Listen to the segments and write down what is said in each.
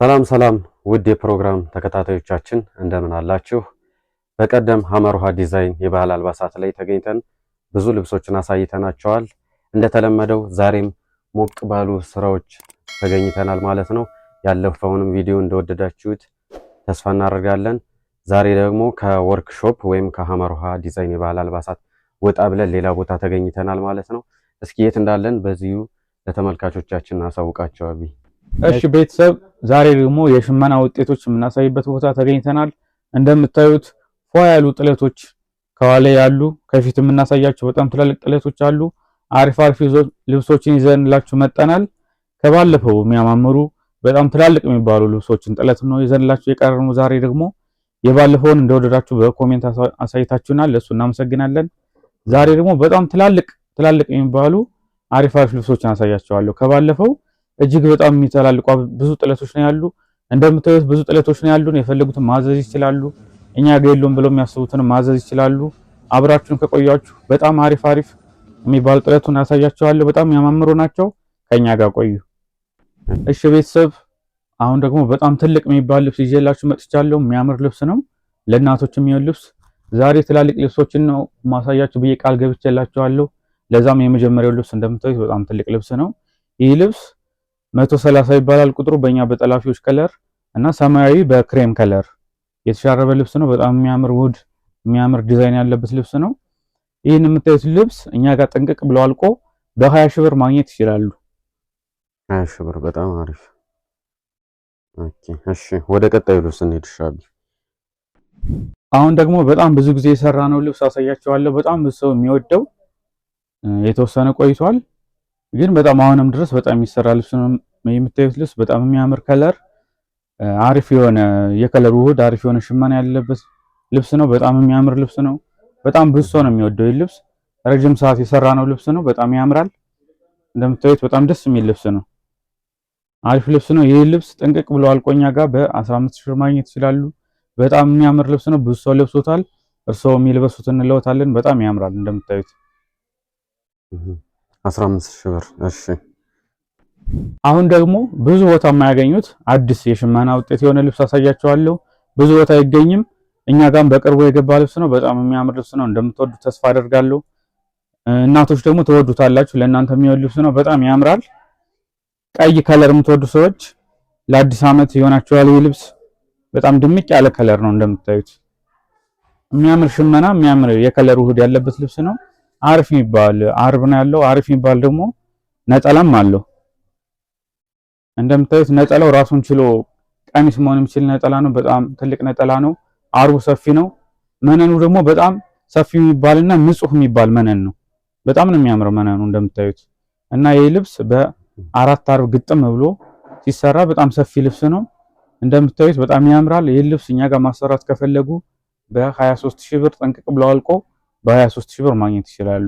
ሰላም ሰላም ውድ የፕሮግራም ተከታታዮቻችን እንደምን አላችሁ? በቀደም ሐመር ውሃ ዲዛይን የባህል አልባሳት ላይ ተገኝተን ብዙ ልብሶችን አሳይተናቸዋል። እንደተለመደው ዛሬም ሞቅ ባሉ ስራዎች ተገኝተናል ማለት ነው። ያለፈውንም ቪዲዮ እንደወደዳችሁት ተስፋ እናደርጋለን። ዛሬ ደግሞ ከወርክሾፕ ወይም ከሐመር ውሃ ዲዛይን የባህል አልባሳት ወጣ ብለን ሌላ ቦታ ተገኝተናል ማለት ነው። እስኪ የት እንዳለን በዚሁ ለተመልካቾቻችን እናሳውቃቸው። አቢ እሺ ቤተሰብ፣ ዛሬ ደግሞ የሽመና ውጤቶች የምናሳይበት ቦታ ተገኝተናል። እንደምታዩት ፏ ያሉ ጥለቶች ከኋላ ያሉ፣ ከፊት የምናሳያቸው በጣም ትላልቅ ጥለቶች አሉ። አሪፍ አሪፍ ልብሶችን ይዘንላችሁ መጠናል። ከባለፈው የሚያማምሩ በጣም ትላልቅ የሚባሉ ልብሶችን ጥለት ነው ይዘንላችሁ የቀረብነው። ዛሬ ደግሞ የባለፈውን እንደወደዳችሁ በ comment አሳይታችሁናል፣ ለሱ እናመሰግናለን። ዛሬ ደግሞ በጣም ትላልቅ ትላልቅ የሚባሉ አሪፍ አሪፍ ልብሶችን አሳያችኋለሁ። ከባለፈው እጅግ በጣም የሚተላልቁ ብዙ ጥለቶች ነው ያሉ። እንደምታዩት ብዙ ጥለቶች ነው ያሉን። የፈለጉትን ማዘዝ ይችላሉ። እኛ ጋር የሉም ብለው የሚያስቡትን ማዘዝ ይችላሉ። አብራችሁን ከቆያችሁ በጣም አሪፍ አሪፍ የሚባሉ ጥለቱን አሳያችኋለሁ። በጣም የሚያማምሩ ናቸው። ከኛ ጋር ቆዩ። እሺ ቤተሰብ፣ አሁን ደግሞ በጣም ትልቅ የሚባል ልብስ ይዤላችሁ መጥቻለሁ። የሚያምር ልብስ ነው፣ ለእናቶች የሚሆን ልብስ። ዛሬ ትላልቅ ልብሶችን ነው ማሳያችሁ ብዬ ቃል ገብቼላችኋለሁ። ለዛም የመጀመሪያው ልብስ እንደምታዩት በጣም ትልቅ ልብስ ነው። ይህ ልብስ 130 ይባላል ቁጥሩ በእኛ በጠላፊዎች color እና ሰማያዊ በ cream color የተሻረበ ልብስ ነው። በጣም የሚያምር ውድ የሚያምር ዲዛይን ያለበት ልብስ ነው። ይህን የምታዩት ልብስ እኛ ጋር ጥንቅቅ ብሎ አልቆ በ20 ሺህ ብር ማግኘት ይችላሉ። 20 ሺህ ብር በጣም አሪፍ። Okay እሺ፣ ወደ ቀጣዩ ልብስ እንሂድ። ሻቢ አሁን ደግሞ በጣም ብዙ ጊዜ የሰራነው ልብስ አሳያችኋለሁ። በጣም ብዙ ሰው የሚወደው የተወሰነ ቆይቷል፣ ግን በጣም አሁንም ድረስ በጣም የሚሰራ ልብስ ነው። የምታዩት ልብስ በጣም የሚያምር color፣ አሪፍ የሆነ የ color ውህድ፣ አሪፍ የሆነ ሽመና ያለበት ልብስ ነው። በጣም የሚያምር ልብስ ነው። በጣም ብዙ ሰው ነው የሚወደው ይህ ልብስ። ረጅም ሰዓት የሰራነው ልብስ ነው። በጣም ያምራል። እንደምታዩት በጣም ደስ የሚል ልብስ ነው። አሪፍ ልብስ ነው። ይህ ልብስ ጥንቅቅ ብሎ አልቆ እኛ ጋር በ15 ሺህ ብር ማግኘት ይችላሉ። በጣም የሚያምር ልብስ ነው። ብዙ ሰው ለብሶታል። እርስዎ የሚልበሱት እንለውታለን። በጣም ያምራል እንደምታዩት 15 ሺህ ብር። እሺ አሁን ደግሞ ብዙ ቦታ የማያገኙት አዲስ የሽመና ውጤት የሆነ ልብስ አሳያችኋለሁ። ብዙ ቦታ አይገኝም። እኛ ጋርም በቅርቡ የገባ ልብስ ነው። በጣም የሚያምር ልብስ ነው። እንደምትወዱት ተስፋ አደርጋለሁ። እናቶች ደግሞ ትወዱታላችሁ። ለእናንተ የሚሆን ልብስ ነው። በጣም ያምራል። ቀይ color የምትወዱ ሰዎች ለአዲስ ዓመት ይሆናችኋል። ይህ ልብስ በጣም ድምቅ ያለ color ነው። እንደምታዩት የሚያምር ሽመና፣ የሚያምር የ color ውህድ ያለበት ልብስ ነው። አሪፍ የሚባል አርብ ነው ያለው። አሪፍ የሚባል ደግሞ ነጠላም አለው። እንደምታዩት ነጠላው ራሱን ችሎ ቀሚስ መሆን የሚችል ነጠላ ነው። በጣም ትልቅ ነጠላ ነው። አርቡ ሰፊ ነው። መነኑ ደግሞ በጣም ሰፊ የሚባልና ንጹህ የሚባል መነን ነው። በጣም ነው የሚያምረው መነኑ እንደምታዩት እና ይህ ልብስ በአራት አርብ ግጥም ብሎ ሲሰራ በጣም ሰፊ ልብስ ነው። እንደምታዩት በጣም ያምራል። ይህ ልብስ እኛ ጋር ማሰራት ከፈለጉ በ23 ሺህ ብር ጥንቅቅ ብሎ አልቆ በ23 ሺህ ብር ማግኘት ይችላሉ።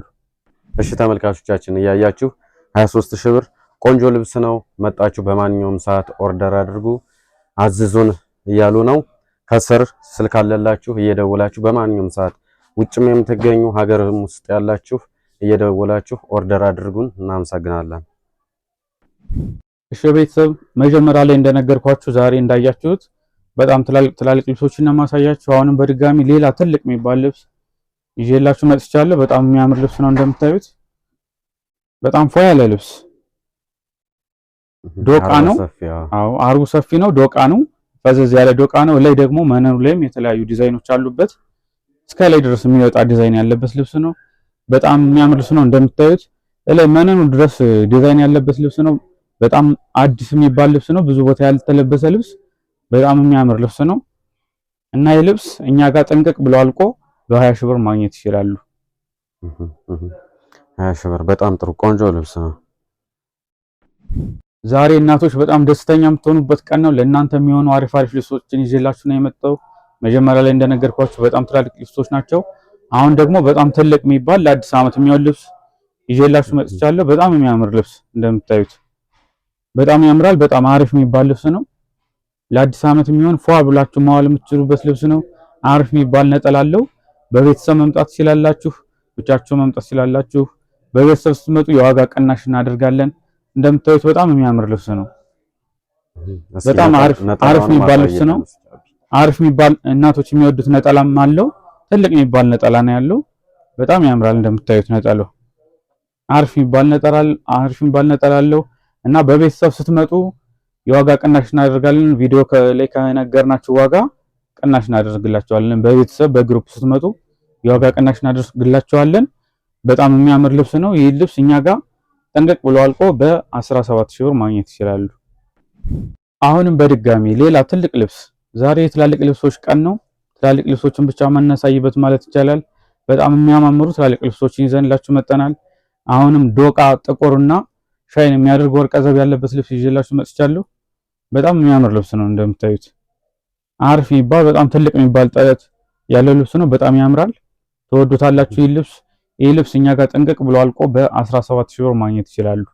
እሺ ተመልካቾቻችን እያያችሁ 23 ሺህ ብር ቆንጆ ልብስ ነው። መጣችሁ በማንኛውም ሰዓት order አድርጉ፣ አዝዙን እያሉ ነው። ከስር ስልክ አለላችሁ እየደወላችሁ በማንኛውም ሰዓት ውጭም የምትገኙ ሀገርም ውስጥ ያላችሁ እየደወላችሁ order አድርጉን። እናመሰግናለን። እሺ ቤተሰብ፣ መጀመሪያ ላይ እንደነገርኳችሁ ዛሬ እንዳያችሁት በጣም ትላልቅ ትላልቅ ልብሶችን ነው የማሳያችሁ። አሁንም በድጋሚ ሌላ ትልቅ የሚባል ልብስ ይዤላችሁ መጥቻለሁ። በጣም የሚያምር ልብስ ነው እንደምታዩት፣ በጣም ፏ ያለ ልብስ ዶቃ ነው። አዎ አርቡ ሰፊ ነው። ዶቃ ነው፣ ፈዘዝ ያለ ዶቃ ነው። ላይ ደግሞ መነኑ ላይም የተለያዩ ዲዛይኖች አሉበት። እስከ ላይ ድረስ የሚወጣ ዲዛይን ያለበት ልብስ ነው። በጣም የሚያምር ልብስ ነው እንደምታዩት፣ ላይ መነኑ ድረስ ዲዛይን ያለበት ልብስ ነው። በጣም አዲስ የሚባል ልብስ ነው። ብዙ ቦታ ያልተለበሰ ልብስ፣ በጣም የሚያምር ልብስ ነው እና ይህ ልብስ እኛ ጋር ጥንቅቅ ብሎ አልቆ በ20 ሺህ ብር ማግኘት ይችላሉ። 20 ሺህ ብር በጣም ጥሩ ቆንጆ ልብስ ነው። ዛሬ እናቶች በጣም ደስተኛ የምትሆኑበት ቀን ነው። ለእናንተ የሚሆኑ አሪፍ አሪፍ ልብሶችን ይዤላችሁ ነው የመጣው። መጀመሪያ ላይ እንደነገርኳችሁ በጣም ትላልቅ ልብሶች ናቸው። አሁን ደግሞ በጣም ትልቅ የሚባል ለአዲስ ዓመት የሚሆን ልብስ ይዤላችሁ መጥቻለሁ። በጣም የሚያምር ልብስ እንደምታዩት በጣም ያምራል። በጣም አሪፍ የሚባል ልብስ ነው። ለአዲስ ዓመት የሚሆን ፏ ብላችሁ መዋል የምትችሉበት ልብስ ነው። አሪፍ የሚባል ነጠላ አለው። በቤተሰብ መምጣት ትችላላችሁ፣ ብቻችሁ መምጣት ትችላላችሁ። በቤተሰብ ስትመጡ የዋጋ ቅናሽ እናደርጋለን። እንደምታዩት በጣም የሚያምር ልብስ ነው። በጣም አሪፍ አሪፍ የሚባል ልብስ ነው። አሪፍ የሚባል እናቶች የሚወዱት ነጠላም አለው። ትልቅ የሚባል ነጠላ ነው ያለው። በጣም ያምራል። እንደምታዩት ነጠላው አሪፍ የሚባል ነጠላ አሪፍ የሚባል ነጠላ አለው እና በቤተሰብ ስትመጡ የዋጋ ቅናሽ እናደርጋለን። ቪዲዮ ላይ ከነገርናችሁ ዋጋ ቅናሽ እናደርግላችኋለን። በቤተሰብ በ group ስትመጡ የዋጋ ቅናሽ እናደርግላችኋለን። በጣም የሚያምር ልብስ ነው። ይህ ልብስ እኛ ጋር ጠንቀቅ ብሎ አልቆ በ17 ሺህ ብር ማግኘት ይችላሉ። አሁንም በድጋሚ ሌላ ትልቅ ልብስ፣ ዛሬ የትላልቅ ልብሶች ቀን ነው። ትላልቅ ልብሶችን ብቻ የምናሳይበት ማለት ይቻላል። በጣም የሚያማምሩ ትላልቅ ልብሶችን ይዘንላችሁ መጥተናል። አሁንም ዶቃ ጥቁርና shine የሚያደርግ ወርቀ ዘብ ያለበት ልብስ ይዤላችሁ መጥቻለሁ። በጣም የሚያምር ልብስ ነው። እንደምታዩት አሪፍ የሚባል፣ በጣም ትልቅ የሚባል ጥለት ያለው ልብስ ነው። በጣም ያምራል። ትወዱታላችሁ ይህ ልብስ። ይህ ልብስ እኛ ጋር ጥንቅቅ ብሎ አልቆ በ17 ሺህ ብር ማግኘት ይችላሉ።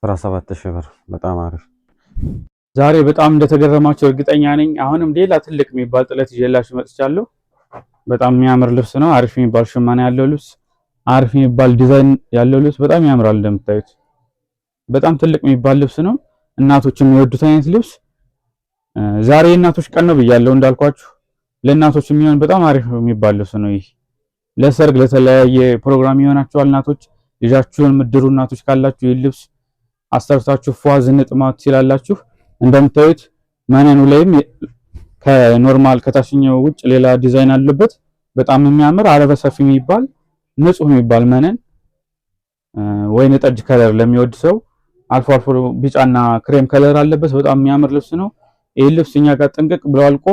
17 ሺህ ብር፣ በጣም አሪፍ። ዛሬ በጣም እንደተገረማችሁ እርግጠኛ ነኝ። አሁንም ሌላ ትልቅ የሚባል ጥለት ይዤላችሁ መጥቻለሁ። በጣም የሚያምር ልብስ ነው። አሪፍ የሚባል ሽማኔ ያለው ልብስ፣ አሪፍ የሚባል ዲዛይን ያለው ልብስ፣ በጣም ያምራል። እንደምታዩት በጣም ትልቅ የሚባል ልብስ ነው። እናቶች የሚወዱት አይነት ልብስ። ዛሬ የእናቶች ቀን ነው ብያለሁ እንዳልኳችሁ። ለእናቶች የሚሆን በጣም አሪፍ የሚባል ልብስ ነው ይህ። ለሰርግ ለተለያየ ፕሮግራም ይሆናችኋል። እናቶች፣ ልጃችሁን ምድሩ እናቶች ካላችሁ ይህ ልብስ አሰርታችሁ ፏ ዝንጥ ማለት ትችላላችሁ። እንደምታዩት መነኑ ላይም ከ normal ከታችኛው ውጭ ሌላ ዲዛይን አለበት። በጣም የሚያምር አረበ ሰፊ የሚባል፣ ንጹህ የሚባል መነን፣ ወይን ጠጅ color ለሚወድ ሰው አልፎ አልፎ ቢጫና cream color አለበት። በጣም የሚያምር ልብስ ነው። ይህ ልብስ እኛ ጋር ጥንቅቅ ብሎ አልቆ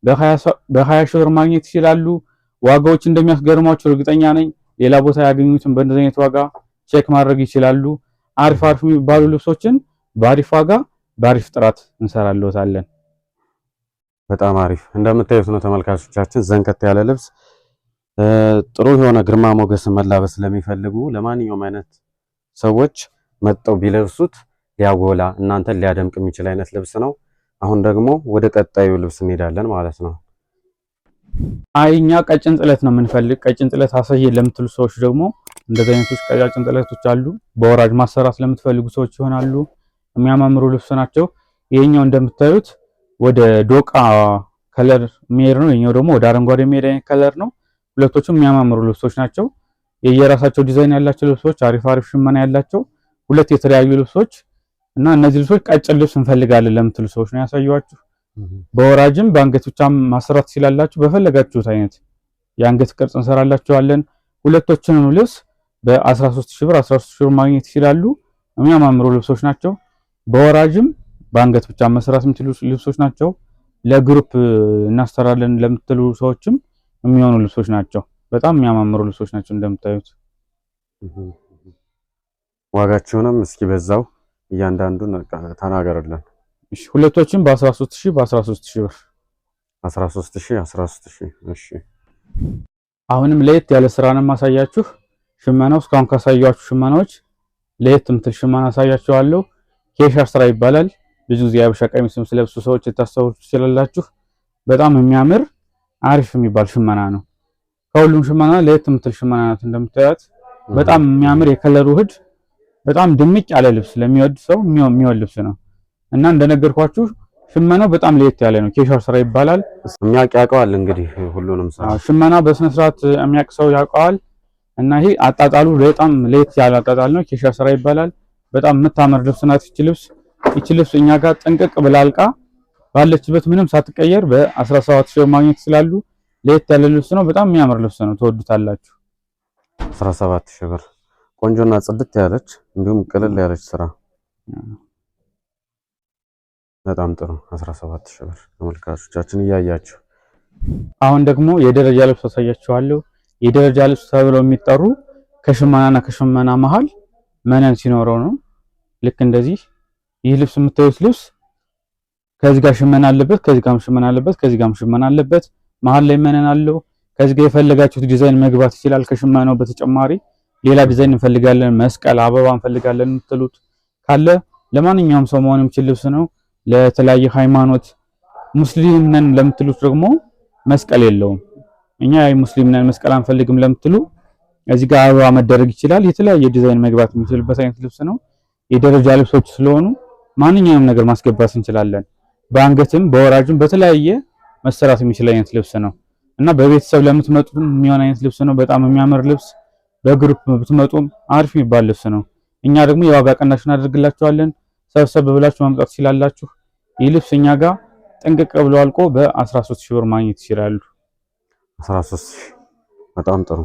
በ20 ሺህ ብር ማግኘት ይችላሉ። ዋጋዎች እንደሚያስገርሟቸው እርግጠኛ ነኝ። ሌላ ቦታ ያገኙትን በእንደዚህ አይነት ዋጋ check ማድረግ ይችላሉ። አሪፍ አሪፍ የሚባሉ ልብሶችን በአሪፍ ዋጋ በአሪፍ ጥራት እንሰራለታለን። በጣም አሪፍ። እንደምታዩት ነው ተመልካቾቻችን፣ ዘንከት ያለ ልብስ፣ ጥሩ የሆነ ግርማ ሞገስን መላበስ ለሚፈልጉ ለማንኛውም አይነት ሰዎች መጥተው ቢለብሱት ሊያጎላ፣ እናንተን ሊያደምቅ የሚችል አይነት ልብስ ነው። አሁን ደግሞ ወደ ቀጣዩ ልብስ እንሄዳለን ማለት ነው። አይ እኛ ቀጭን ጥለት ነው የምንፈልግ፣ ቀጭን ጥለት አሳየን ለምትሉ ሰዎች ደግሞ እንደዚህ አይነቶች ቀጫጭን ጥለቶች አሉ። በወራጅ ማሰራት ለምትፈልጉ ሰዎች ይሆናሉ። የሚያማምሩ ልብስ ናቸው። ይሄኛው እንደምታዩት ወደ ዶቃ color የሚሄድ ነው። ይሄኛው ደግሞ ወደ አረንጓዴ የሚሄድ አይነት color ነው። ሁለቶቹም የሚያማምሩ ልብሶች ናቸው። የየራሳቸው ዲዛይን ያላቸው ልብሶች፣ አሪፍ አሪፍ ሽመና ያላቸው ሁለት የተለያዩ ልብሶች እና እነዚህ ልብሶች ቀጭን ልብስ እንፈልጋለን ለምትሉ ሰዎች ነው ያሳየኋችሁ። በወራጅም በአንገት ብቻም ማሰራት ትችላላችሁ። በፈለጋችሁት አይነት የአንገት ቅርጽ እንሰራላችኋለን። ሁለቶችንም ልብስ በ13 ሺህ ብር፣ 13 ሺህ ብር ማግኘት ይችላሉ። የሚያማምሩ ልብሶች ናቸው። በወራጅም በአንገት ብቻ መስራት የምትችሉ ልብሶች ናቸው። ለ group እናሰራለን ለምትሉ ሰዎችም የሚሆኑ ልብሶች ናቸው። በጣም የሚያማምሩ ልብሶች ናቸው እንደምታዩት። ዋጋቸውንም እስኪ በዛው እያንዳንዱን ተናገርልን። እሺ፣ ሁለቶችም በ13 ሺህ፣ በ13 ሺህ ብር። 13 ሺህ፣ 13 ሺህ፣ እሺ። አሁንም ለየት ያለ ስራ ነው የማሳያችሁ። ሽመናው እስካሁን ካሳያችሁ ሽመናዎች ለየት የምትል ሽመና አሳያችኋለሁ። ኬሻ ስራ ይባላል። ብዙ ጊዜ የሀበሻ ቀሚስ ስለብሱ ሰዎች ልታስታውሱ ትችላላችሁ። በጣም የሚያምር አሪፍ የሚባል ሽመና ነው። ከሁሉም ሽመና ለየት የምትል ሽመና ናት። እንደምታዩት በጣም የሚያምር የ color ውህድ፣ በጣም ድምቅ ያለ ልብስ ለሚወድ ሰው የሚሆን ልብስ ነው እና እንደነገርኳችሁ ሽመናው በጣም ለየት ያለ ነው። ኬሻ ስራ ይባላል። የሚያውቅ ያውቀዋል እንግዲህ ሁሉንም ስራ። ሽመና በስነ ስርዓት የሚያውቅ ሰው ያውቀዋል። እና ይሄ አጣጣሉ በጣም ለየት ያለ አጣጣል ነው። ኬሻ ስራ ይባላል። በጣም የምታምር ልብስ ናት ይቺ ልብስ። ይቺ ልብስ እኛ ጋር ጥንቅቅ ብላ አልቃ ባለችበት ምንም ሳትቀየር በ17 ሺህ ማግኘት ይችላሉ። ለየት ያለ ልብስ ነው። በጣም የሚያምር ልብስ ነው። ትወዱታላችሁ። 17 ሺህ ብር፣ ቆንጆና ጽድት ያለች እንዲሁም ቅልል ያለች ስራ፣ በጣም ጥሩ። 17 ሺህ ብር ተመልካቾቻችን እያያችሁ። አሁን ደግሞ የደረጃ ልብስ አሳያችኋለሁ። የደረጃ ልብስ ተብለው የሚጠሩ ከሽመናና ከሽመና መሃል መነን ሲኖረው ነው። ልክ እንደዚህ ይህ ልብስ፣ የምታዩት ልብስ ከዚህ ጋር ሽመና አለበት፣ ከዚህ ጋርም ሽመና አለበት፣ ከዚህ ጋርም ሽመና አለበት። መሃል ላይ መነን አለው። ከዚህ ጋር የፈለጋችሁት ዲዛይን መግባት ይችላል። ከሽመናው በተጨማሪ ሌላ ዲዛይን እንፈልጋለን፣ መስቀል፣ አበባ እንፈልጋለን የምትሉት ካለ ለማንኛውም ሰው መሆን የሚችል ልብስ ነው። ለተለያየ ሃይማኖት፣ ሙስሊም ነን ለምትሉት ደግሞ መስቀል የለውም። እኛ ሙስሊም ነን መስቀል አንፈልግም ለምትሉ እዚህ ጋር አበባ መደረግ ይችላል። የተለያየ ዲዛይን መግባት የሚችልበት አይነት ልብስ ነው። የደረጃ ልብሶች ስለሆኑ ማንኛውንም ነገር ማስገባት እንችላለን። በአንገትም በወራጅም በተለያየ መሰራት የሚችል አይነት ልብስ ነው እና በቤተሰብ ለምትመጡም የሚሆን አይነት ልብስ ነው። በጣም የሚያምር ልብስ፣ በ group ብትመጡም አሪፍ የሚባል ልብስ ነው። እኛ ደግሞ የዋጋ ቅናሽ እናደርግላችኋለን። ሰብሰብ ብላችሁ ማምጣት ትችላላችሁ። ይህ ልብስ እኛ ጋር ጥንቅቅ ብሎ አልቆ በ13 ሺህ ብር ማግኘት ይችላሉ። 13 ሺህ፣ በጣም ጥሩ።